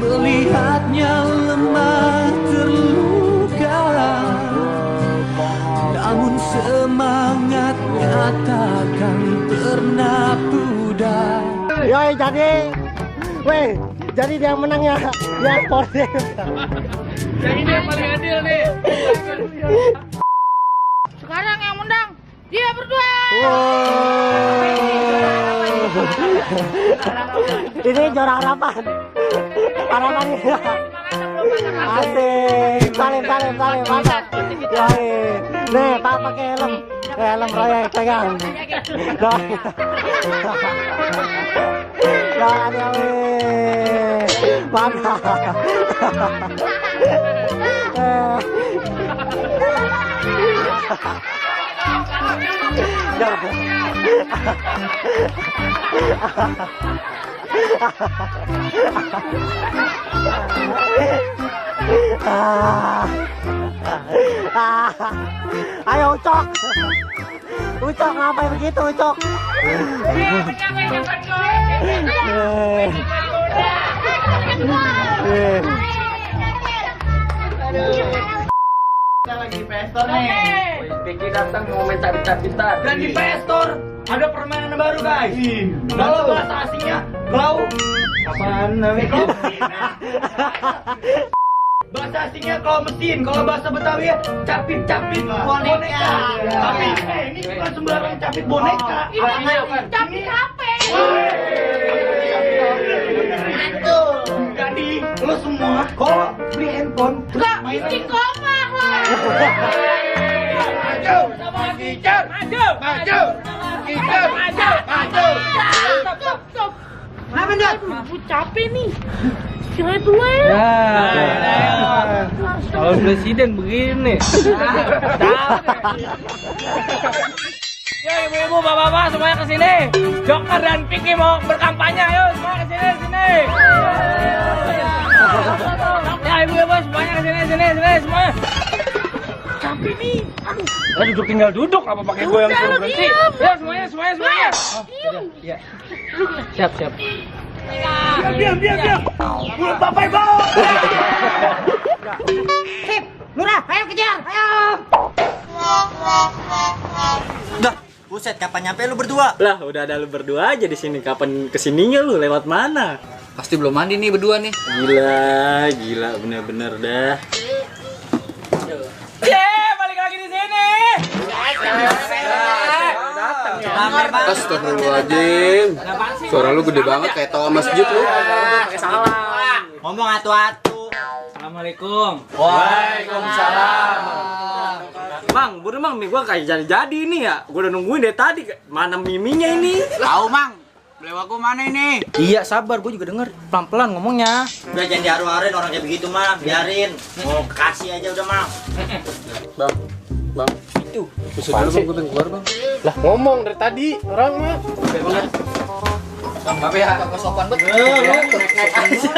melihatnya lemah terluka, namun semangatnya takkan pernah pudar. Yoi, jadi dia menang ya, dia Porsche. Yang ini yang paling adil nih. Sekarang yang menang dia berdua. Ini juara harapan. Harapan ini. Asik. Salim, mantap. Yoi. Nih, Pak pakai helm. Helm proyek pegang. Jangan yoi. Mantap. Ayo Ucok. Ucok ngapain begitu Ucok? Kita lagi di Pestor nih. Vicky datang mau minta pintar. Dan di Pestor ada permainan baru guys. Kalau bahasa asingnya glow. Apaan namanya? Bahasa asingnya kalau mesin, kalau bahasa Betawi ya capit boneka. Tapi ini bukan sembarang capit boneka. Capit HP. Jadi lo semua kalau beli handphone Enggak, istiqomah lah. Maju sama Gijar. Maju. Gijar. Maju. Stop. Kenapa enggak? Aku capek nih. Kira itu ya. Kalau presiden begini. Ya ibu-ibu, bapak-bapak semuanya ke sini. Joker dan Vicky mau berkampanye. Ayo semuanya ke sini. Ya ibu-ibu semuanya ke sini semuanya. Capek nih. Aduh. Duduk tinggal duduk apa pakai gue yang suruh berhenti. Ya semuanya. Ya. Siap. Diam. Mulut bapak bau. Sip, Lurah, ayo kejar, ayo. Dah, buset, kapan nyampe lu berdua? Lah, udah ada lu berdua aja di sini. Kapan kesininya lu? Lewat mana? Pasti belum mandi nih berdua nih. Gila, bener-bener dah. Balik lagi di sini. Astagfirullahaladzim. Suara lu gede banget kayak toa masjid lu. Ngomong atu-atu. Assalamualaikum. Waalaikumsalam. Mang, buru Mang, nih gua kayak jadi ini ya. Gua udah nungguin dari tadi. Mana miminya ini? Tahu Mang, belewaku mana ini? Iya, sabar, gua juga denger. Pelan-pelan ngomongnya. Udah jangan diharu-haruin orang kayak begitu, Mang. Biarin. Mau kasih aja udah, Mang. Bang. Itu. Bisa dulu Bang, gue pengen keluar Bang. Lah ngomong dari tadi orang mah. Bang, maaf ya, kagak sopan banget. Naik aja.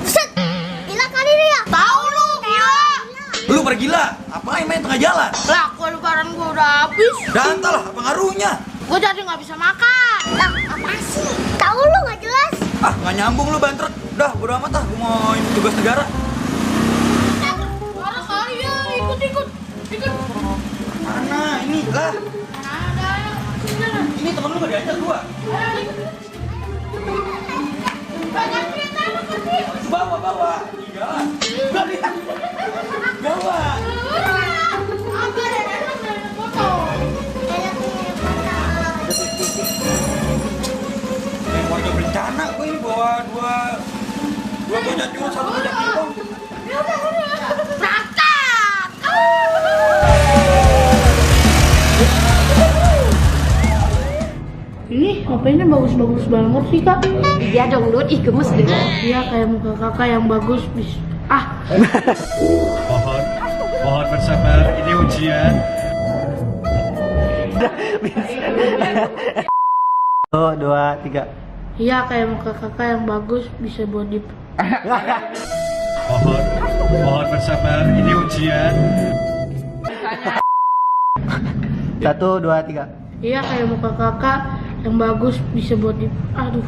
Set, gila kali dia ya? Tahu lu, gila. Lu pergila. Apain main tengah jalan? Lah, gua lebaran gua udah habis. Gantah lah, apa ngaruhnya? Gua jadi nggak bisa makan. Lah, apa sih? Tahu lu nggak jelas. Ah, nggak nyambung lu bantret. Udah, bodo amat ah. Gua mau tugas negara. Marah kali ya, ikut. Mana ini lah? Ada. Ini temen lu gak diajak gua. Banyak cerita lu pasti. Bawa. Iya. Gak lihat. Bawa. Apa ada foto? Warga berencana gua ini bawa dua bocah curut, satu bocah pingpong. Berangkat. Ini HP-nya bagus-bagus banget sih kak. Iya dong Dut, ih gemes deh. Iya kayak muka kakak yang bagus bis. Mohon bersabar, ini ujian. Satu, dua, tiga. Iya kayak muka kakak yang bagus bisa buat di. Mohon bersabar, ini ujian. Satu, dua, tiga. Iya kayak muka kakak yang bagus bisa buat di. Aduh.